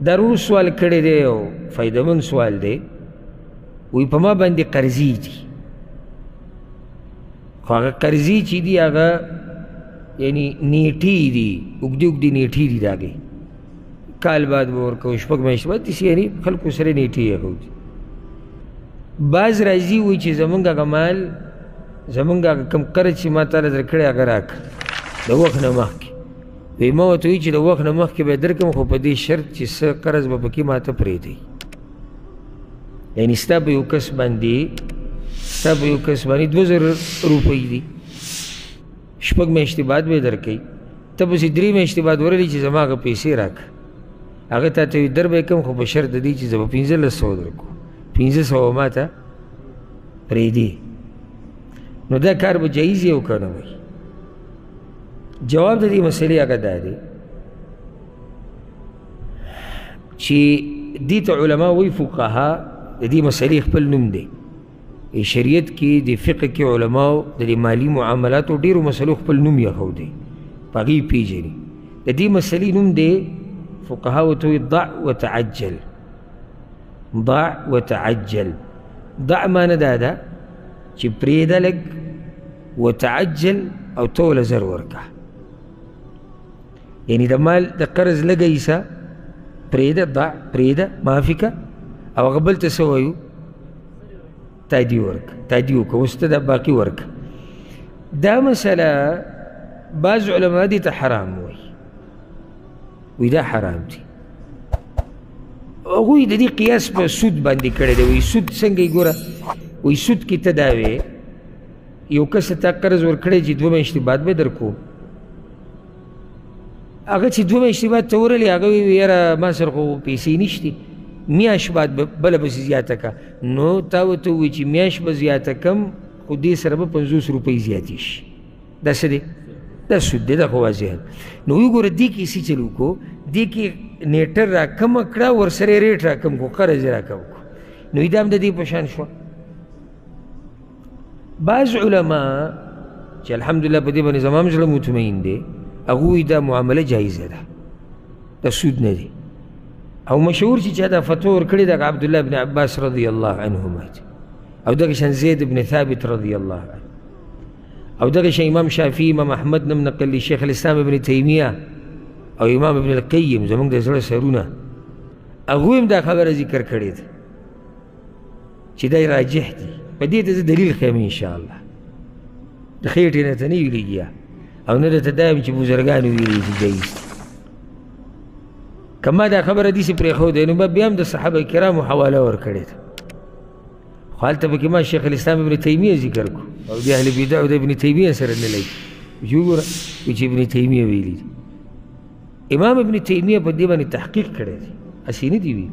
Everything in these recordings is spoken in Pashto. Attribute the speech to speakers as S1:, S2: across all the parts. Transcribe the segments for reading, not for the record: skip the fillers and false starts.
S1: دا ورور سوال کړی دی او فایدهمند سوال دی. وایي په ما باندې قرضې دي، خو هغه قرضې چې دي هغه یعنی نیټې دي، اوږدې اوږدې نیټې دي، د هغې کال بعد به ورکوو، شپږ میاشتې بعد، داسې یعنی خلکو سره نیټې یې ښودي. بعض راځي وایي چې زمونږ هغه مال، زمونږ هغه کوم قرض چې ما تاله درکړی هغه راکړه د وخت نه مخکې. وایي ما ورته وایي چې د وخت نه مخکې به یې درکړم، خو په دې شرط چې څه قرض به پکې ما ته پرېږدئ. یعنی ستا په یو کس باندې، ستا په یو کس باندې 2000 روپۍ دي، شپږ میاشتې بعد به یې درکوي، ته پسې 3 میاشتې بعد ورغلې چې زما هغه پیسې راکړه، هغه تا ته وایي در به یې کړم، خو په شرط د دې چې زه به 1500 درکړم، 500 ما ته پرېږدې. نو دا کار به جایز وي او که نه وي؟ جواب د دې مسئلې هغه دا دی چې دې ته علما وایي، فقها د دې مسئلې خپل نوم دی. شریعت کې د فقه کې علماو د دې مالي معاملاتو ډېرو مسئلو خپل نوم یې ښودی، په هغې یې پېژني. د دې مسئلې نوم دی، فقها ورته وایي ضع وتعجل. ضع وتعجل، ضع معنی دا ده چې پرېږده لږ، وتعجل او ته ورله زر ورکړه. یعنی د مال د قرض لږه حصه پرېږده، ضع پرېږده، معافي که، او هغه بل ته څه وایو؟ تادي ورکړه، تادي وکړه، اوس ته دا باقي ورکړه. دا مسله بعض علما دې ته حرام وایي، وایي دا حرام دی. هغوی د دې قیاس په سود باندې کړی دی. وایي سود څنګه یې ګوره، وایي سود کې ته دا وې یو کس ته تا قرض ورکړی چې 2 میاشتې بعد به درکوم، هغه چې 2 میاشتې بعد ته ورغلې، هغه وایي یاره ما سره خو پیسې نشتي، میاشت بعد به بله پسې زیاته کړه. نو تا ورته ووایي چې میاشت به زیاته کړم، خو دې سره به 50 روپۍ زیاتې شي. دا څه دی؟ دا سود دی، دا خو واضح دی. نو وګوره دې کې څه چل وکړو، دې کې نیټه راکمه کړه، ورسره یې ریټ راکم کړو، قرض یې راکم کړو. نو دا هم د دې په شان شوه. بعض علما چې الحمدلله په دې باندې زما هم زړه مطمئن دی، هغوی دا معامله جایزه ده، دا سود نه دی. او مشهور چې چا دا فتوا ورکړې ده هغه عبدالله بن عباس رضی الله عنهما دی، او دغه شان زید بن ثابت رضی الله عنه، او دغه شان امام شافعي، امام احمد نم نقل دی، شیخ الاسلام ابن تیمیه او امام ابن القیم زموږ د زړه سرونه، هغوی هم دا خبره ذکر کړې ده چې دا راجح دي. په دې ته زه دلیل ښیم انشاءالله، د خېټې نه ته نه وي لګیا، او نه درته دا یم چې بزرګانو ویلي چې جایز دي. که ما دا خبره داسې پرېښودی نو ما بیا هم د صحابه کرامو حواله ورکړې ده، خو هلته پکې ما شیخ الاسلام ابن تیمیه ذکر کړو، او د اهل بدعو د ابن تیمیه سره نه لګي. چې وګوره چې ابن تیمیه ویلي دي، امام ابن تیمیه په دې باندې تحقیق کړی دی، هسې نه دي ویلي.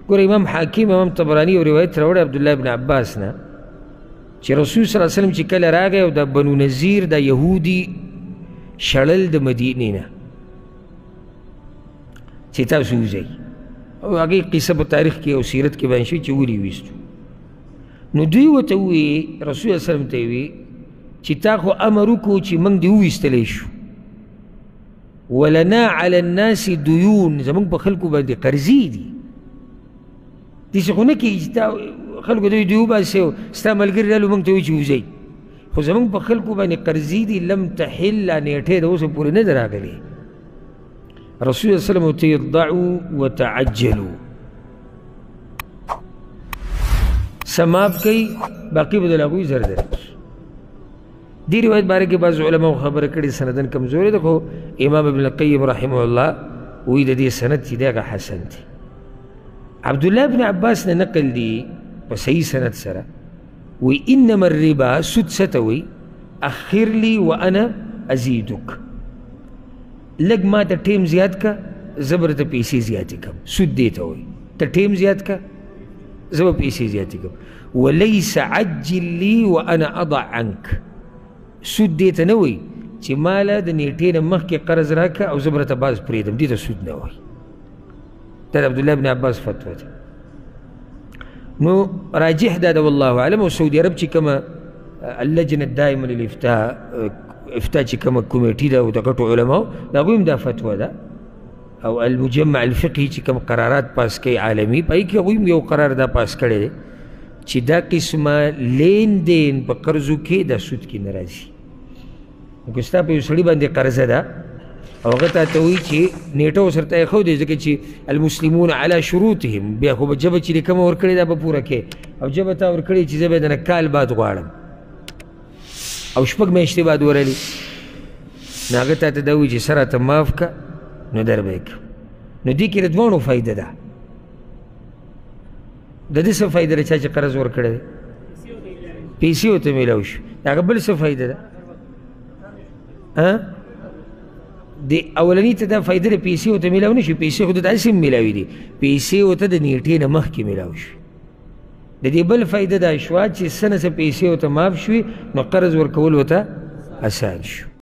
S1: ګوره امام حاکم، امام طبراني یو روایت راوړی عبدالله ابن عباس نه چې رسول صلی الله علیه وسلم چې کله راغی او د بنو نظیر د یهودي شړل د مدینې نه چې تاسو وځئ، او هغې قصه په تاریخ کې او سیرت کې بیان شوې چې ولې ویستو. نو دوی ورته وویې، رسول الله صلی الله علیه وسلم ته یې وویې چې تا خو امر وکړو چې موږ دې وویستلی شو، ولنا علی الناس دیون، زموږ په خلکو باندې قرضې دي، داسې خو نه کېږي چې تا خلکو ته وایي دوی وباسئ او ستا ملګري رالو موږ ته وایي چې وځئ، خو زموږ په خلکو باندې قرضې دي، لم تحل، لا نیټې د اوسه پورې نه ده راغلې. رسول الله صلی الله علیه وسلم ورته وایي ضعوا وتعجلوا، سماب کوي باقي به د هغوی زر درکړي. دې روایت باره کې بعض علماو خبره کړې سنداً کمزورې ده، خو امام ابن القیم رحمه الله وایي د دې سند چې دی هغه حسن دی. عبدالله بن عباس نه نقل دی په صحیح سند سره، وایي انما الربا، سود څه ته وایي؟ اخر لي وانا ازیدک، لږ ما ته ټیم زیات که زه به درته پیسې زیاتې کړم. سود دې ته وایي، ته ټیم زیات که زه به پیسې زیاتې کړم. وليس عجل لي وانا اضع عنك، سود دې ته نه وایي چې ماله د نیټې نه مخکې قرض راکړه او زه به درته باز پرېږدم، دې ته سود نه وایي. دا د عبدالله بن عباس فتوا ده. نو راجح دا ده والله اعلم. او سعودي عرب چې کومه اللجنه الدائمه للافتاء، افتاء چې کومه کمیټي ده او د غټو علماو، د هغوی هم دا فتوا ده. او المجمع الفقهي چې کوم قرارات پاس کوي عالمي، په هغې کې هغوی هم یو قرار دا پاس کړی دی چې دا قسمه لین دین په قرضو کې دا سود کې نه راځي. نو که ستا په یو سړي باندې قرضه ده او هغه تا ته وایي چې نیټه ورسره تا ایښودې، ځکه چې المسلمون علی شروطهم، بیا خو به ژبه چې دې کومه ورکړې دا به پوره کړې، او ژبه تا ورکړې چې زه به یې درنه کال بعد غواړم او شپږ میاشتې بعد ورلې، نو هغه تا ته دا وایي چې څه راته معاف کړه، نو در به یې کړم. نو دې کې د دواړو فایده ده. د دې څه فایده ده چا چې قرض ورکړی دی؟ پیسې ورته میلاو شو. د هغه بل څه فایده ده؟ د اولني ته دا فایده ده پیسې ورته میلاو نه شي، پیسې خو د داسې هم میلاوي دي، پیسې ورته د نیټې نه مخکې میلاو شوې. د دې بل فایده دا شوه چې څه نه څه پیسې ورته معاف شوې، نو قرض ورکول ورته اسان شو.